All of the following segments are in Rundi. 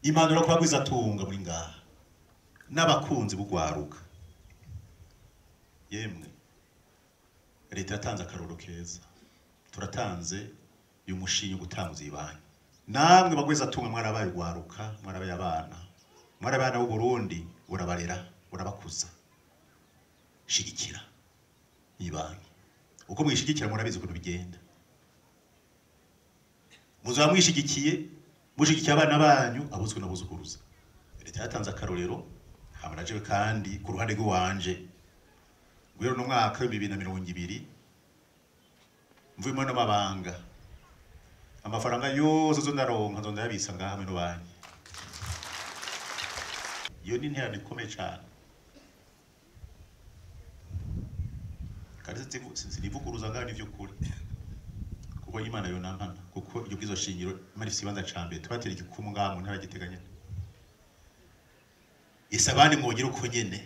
Impanuro ku bagwizatunga muri ngaha n'abakunzi b'ugwaruka, yemwe leta yatanze akaroro keza, turatanze uyu mushinga gutanguza iyi banki. Namwe bagwizatunga mwarabaye ugwaruka, mwarabaye abana, mwarabaye abana b'u Burundi, urabarera, urabakuza. Shigikira iyi banki, uko mwishigikira murabizi ukuntu bigenda. Muzaba mwishigikiye, mushigikiye abana banyu, abuzwe n'abuzukuruza. Leta yatanze akarorero, hama najewe kandi ku ruhande rw'iwanje guhera no mwaka w'ibihumbi bibiri na mirongo ibiri mvuyemo n'amabanga, amafaranga yose zo ndaronka nzo ndayabitsa ngaha muri banki. Iyo ni interano ikomeye cane, kandi sinivuguruza ngaha n'ivy'ukuri, kuko Imana yo nampana, kuko iryo bwizo shingiro Imana ifise ikibanza ca mbere, tubatera igikumu ngaha mu ntara ya Gitega nyene. Ese abandi mwogira uko nyene?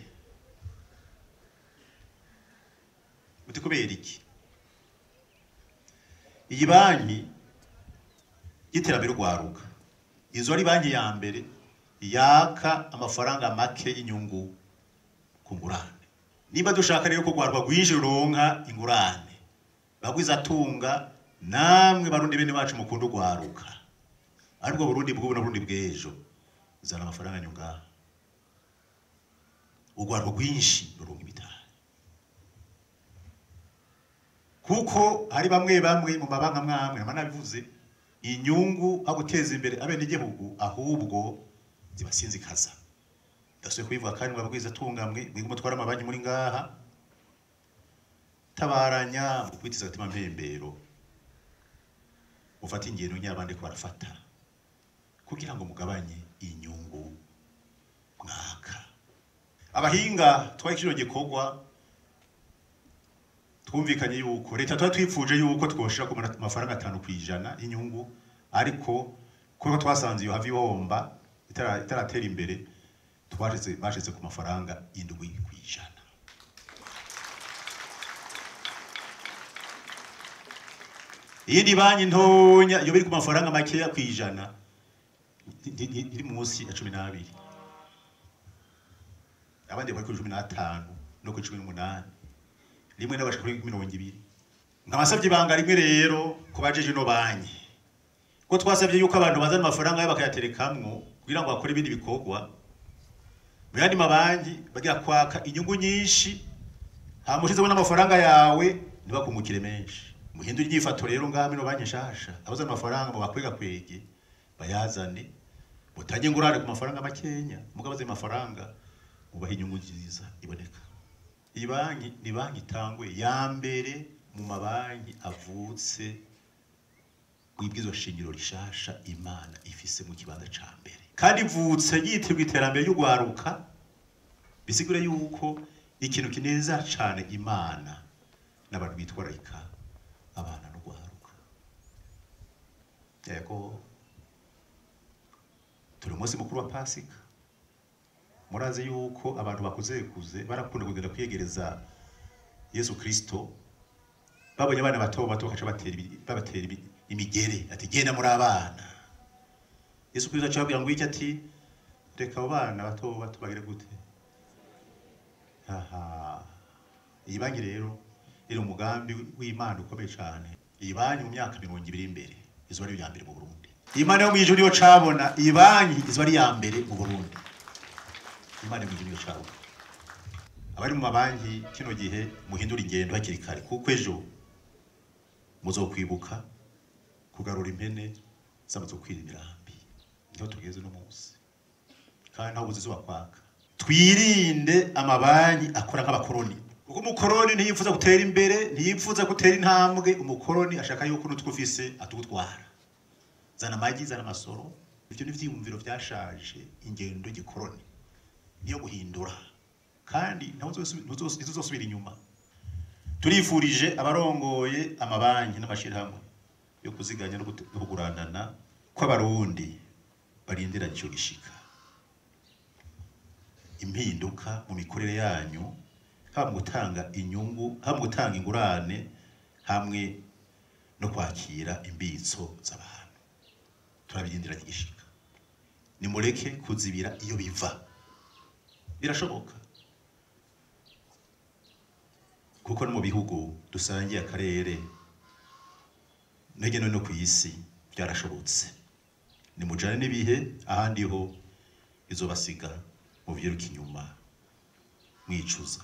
Muti kubera iki? Iyi banki y'iterambere urwaruka izo ari banki ya mbere yaka amafaranga make y'inyungu ku ngurane. Niba dushaka rero ko urwaruka rwinshi ruronka ingurane, bagwizatunga namwe Barundi bene bacu mukunda urwaruka, ariko Burundi bw'ubu na Burundi bw'ejo, zana amafaranga yanyu ngaha, urwaruka rwinshi ruronka ibitaro. Kuko hari bamwe bamwe mu mabanga mwamwe nama nabivuze, inyungu aho guteza imbere abenegihugu ahubwo zibasinzikaza. Ndasubiye kubivuga kandi mwabwiza tungamwe mwige mutwara amabanki muri ngaha, tabaranya mu kwitiza agatima mpembero, mufate ingendo nyabandi ko barafata kugira ngo mugabanye inyungu mwaka. Abahinga twari kino gikorwa twumvikanye yuko leta twari twifuje yuko twoshira ku mafaranga atanu kwijana inyungu, ariko kuko twasanze iyo havi ihomba itaratera imbere, bashize ku mafaranga 7 kwijana. Iyindi banki ntonya yo biri ku mafaranga makeya kwijana iri munsi ya 12, abandi bari kuri 15 no kuri 18, rimwe n'abashika kuri 20. Nkabasabye ibanga rimwe rero ku bajeje ino banki, ko twasabye yuko abantu bazana amafaranga yabo bakayaterekamwo kugira ngo bakore ibindi bikorwa. Mu yandi mabanki bagira kwaka inyungu nyinshi, hama ushizemo n'amafaranga yawe ntibakungukire menshi. Muhindure inyifato rero ngaha ino banki nshasha, abazana amafaranga mu bakwega kwege bayazane, mutange ingurane ku mafaranga makenya, mugabo ayo mafaranga mubahe inyungu nziza iboneka. Iyi banki ni banki itangwe ya mbere mu mabanki avutse mw'ibwirizwa shingiro rishasha Imana ifise mu kibanza ca mbere, kandi ivutse yitirwa iterambere ry'ugwaruka. Bisigura yuko ikintu kineza cane Imana n'abantu bitwararika abana n'ugwaruka. Yego, turi umunsi mukuru wa Pasika. Murazi yuko abantu bakuze barakunda kugenda kwiyegereza Yesu Kristo, babonye abana bato bato bakaca babatera imigere, ati genda muri abana. Yesu Kristo aca ababwira ngo iki? Ati reka abo bana bato bato bagire gute? Aha, iyi banki rero iri umugambi w'Imana ukomeye cane. Iyi banki mu myaka 20 imbere izoba ari iya mbere mu Burundi. Imana yo mw'ijuru niyo cabona, iyi banki izoba ari iya mbere mu Burundi. Imana yo mw'ijuru niyo cabona. Abari mu mabanki kino gihe muhindura ingendo hakiri kare, kuko ejo muzokwibuka kugarura impene zamaze kwira imirambi. Niho tugeze no munsi, kandi ntaho buzizuba kwaka. Twirinde amabanki akora nk'abakoroni, kuko umukoroni ntiyipfuza gutera imbere, ntiyipfuza gutera intambwe. Umukoroni ashaka yuko n'utwo ufise atugutwara. Zana amagi, zana amasoro. Ivyo ni ivyiyumviro vyashaje, ingendo y'igikoroni niyo guhindura, kandi ntuzosubira inyuma. Turifurije abarongoye amabanki n'amashirahamwe yo kuziganya no kuguranana kw'abarundi barindira ico gishika, impinduka mu mikorere yanyu, haba mu gutanga inyungu, haba mu gutanga ingurane, hamwe no kwakira imbitso z'abantu. Turabirindira gishika. Nimureke kuzibira iyo biva, birashoboka, kuko no mu bihugu dusangiye akarere no hirya no hino ku isi byarashobotse. Nimujane n'ibihe, ahandi ho izobasiga muvyiruka inyuma mwicuza.